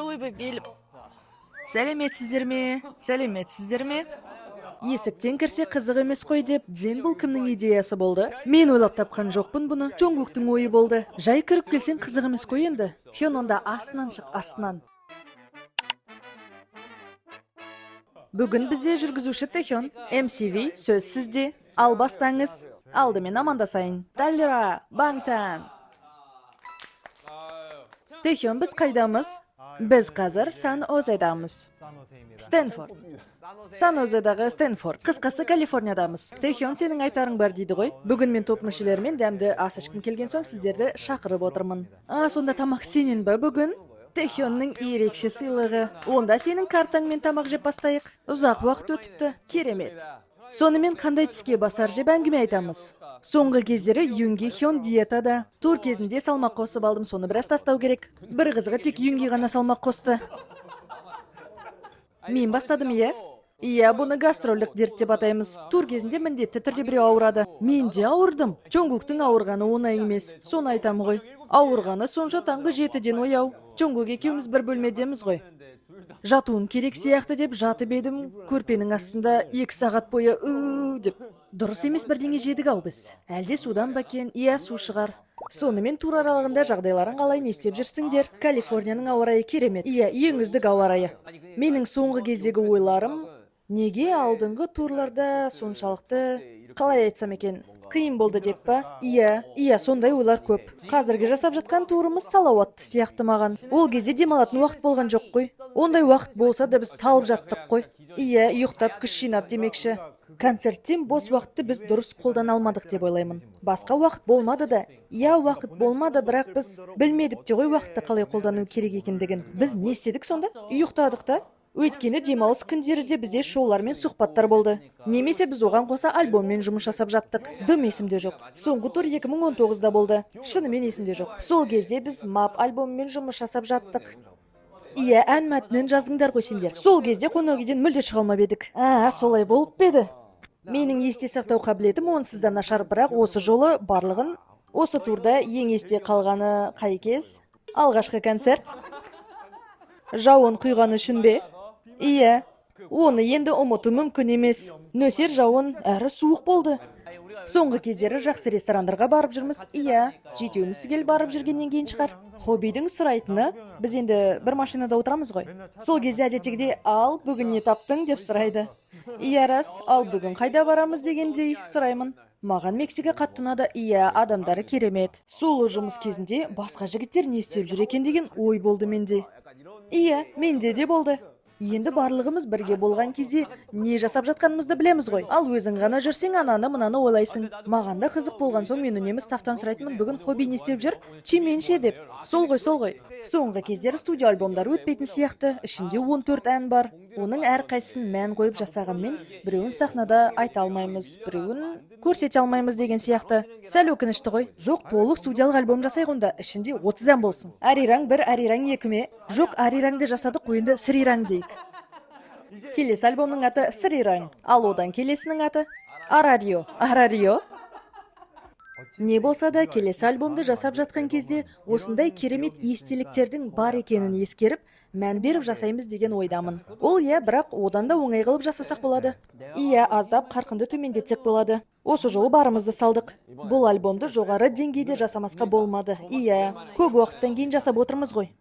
Ойбай, белім. Сәлеметсіздер ме? Сәлеметсіздер ме? Есіктен кірсе, қызық емес қой деп. Джин, бұл кімнің идеясы болды? Мен ойлап тапқан жоқпын бұны. Чонгуктың ойы болды. Жай кіріп келсең, қызық емес қой енді. Хён, онда астынан шық, астынан. Бүгін бізде жүргізуші Тэхён, MCV, сөз сізде. Ал бастаңыз. Алдымен амандасайын. Даллера, Баңтан. Тэхён, біз қайдамыз? Біз қазір Сан Озедамыз. Стэнфорд. Сан Озедағы Стэнфорд. Қысқасы, Калифорниядамыз. Тэхён, сенің айтарың бар дейді ғой. Бүгін мен топ мүшелерімен дәмді ас ішкім келген соң, сіздерді шақырып отырмын. А, сонда тамақ сенен ба бүгін? Тэхённің ерекше сыйлығы. Онда сенің картаңмен тамақ жеп бастайық. Ұзақ уақыт өтіпті. Керемет. Сонымен, қандай тіске басар жеп әңгіме айтамыз? Соңғы кездері Юнги Хён диетада. Тур кезінде салмақ қосып алдым, соны біраз тастау керек. Бір қызығы, тек Юнги ғана салмақ қосты. Мен бастадым, иә? Иә, бұны гастрольдік дерт деп атаймыз. Тур кезінде міндетті түрде біреу ауырады. Мен де ауырдым. Чонгуктың ауырғаны оңай емес. Соны айтам ғой. Ауырғаны сонша, таңғы 7-ден ояу. Чонгук екеуміз бір бөлмедеміз ғой. Жатуым керек сияқты деп жатып едім, көрпенің астында 2 сағат бойы «ү» деп. Дұрыс емес бірдеңе жедік ау біз. Әлде судан ба екен? Иә, су шығар. Сонымен, тур аралығында жағдайларың қалай, не істеп жүрсіңдер? Калифорнияның ауа райы керемет. Иә, ең үздік ауа райы. Менің соңғы кездегі ойларым, неге алдыңғы турларда соншалықты, қалай айтсам екен, қиын болды деп па? Иә, сондай ойлар көп. Қазіргі жасап жатқан турымыз салауатты сияқты маған. Ол кезде демалатын уақыт болған жоқ қой. Ондай уақыт болса да, біз талып жаттық қой. Иә, ұйықтап, күш жинап демекші. Концерттен бос уақытты біз дұрыс қолдана алмадық деп ойлаймын. Басқа уақыт болмады да. Иә, уақыт болмады, бірақ біз білмедік те ғой уақытты қалай қолдану керек екендігін. Біз не істедік сонда? Ұйықтадық та. Өйткені демалыс күндері де бізде шоулар мен сұхбаттар болды. Немесе біз оған қоса альбоммен жұмыс жасап жаттық. Дым есімде жоқ. Соңғы тур 2019-да болды. Шынымен есімде жоқ. Сол кезде біз MAP альбомымен жұмыс жасап жаттық. Иә, ән мәтінін жаздыңдар ғой сендер. Сол кезде қонақ үйден мүлде шыға алмап едік. А, солай болып па еді? Менің есте сақтау қабілетім онсыз да нашар, бірақ осы жолы барлығын. Осы турда ең есте қалғаны қай кез? Алғашқы концерт. Жауын құйғаны үшін бе? Иә. Оны енді ұмыту мүмкін емес. Нөсер жауын, әрі суық болды. Соңғы кездері жақсы ресторандарға барып жүрміз. Иә, жетеуміз түгел барып жүргеннен кейін шығар. Хобидің сұрайтыны, біз енді бір машинада отырамыз ғой. Сол кезде әдеттегідей: «Ал, бүгін не таптың?» деп сұрайды. Иә, рас, ал бүгін қайда барамыз дегендей сұраймын. Маған Мексика қатты ұнады. Иә, адамдары керемет. Соло жұмыс кезінде басқа жігіттер не істеп жүр екен деген ой болды менде. Иә, менде де болды. Енді барлығымыз бірге болған кезде не жасап жатқанымызды білеміз ғой. Ал өзің ғана жүрсең, ананы мынаны ойлайсың. Маған да қызық болған соң, мен үнемі стафтан сұрайтынмын: «Бүгін Хоби не істеп жүр, Чимен ше?» деп. Сол ғой, сол ғой. Соңғы кездері студия альбомдары өтпейтін сияқты. Ішінде 14 ән бар. Оның әрқайсысын мән қойып жасағанмен, біреуін сахнада айта алмаймыз, біреуін көрсете алмаймыз деген сияқты. Сәл өкінішті ғой. Жоқ, толық студиялық альбом жасайық онда, ішінде 30 ән болсын. Арираң 1, Арираң 2 ме? Жоқ, Арираңды жасадық қой, енді Сырираң дейік. Келесі альбомның аты Сырираң, ал одан келесінің аты Арарио. Арарио. Не болса да, келесі альбомды жасап жатқан кезде осындай керемет естеліктердің бар екенін ескеріп, мән беріп жасаймыз деген ойдамын. Ол иә, бірақ одан да оңай қылып жасасақ болады. Иә, аздап қарқынды төмендетсек болады. Осы жолы барымызды салдық. Бұл альбомды жоғары деңгейде жасамасқа болмады. Иә, көп уақыттан кейін жасап отырмыз ғой.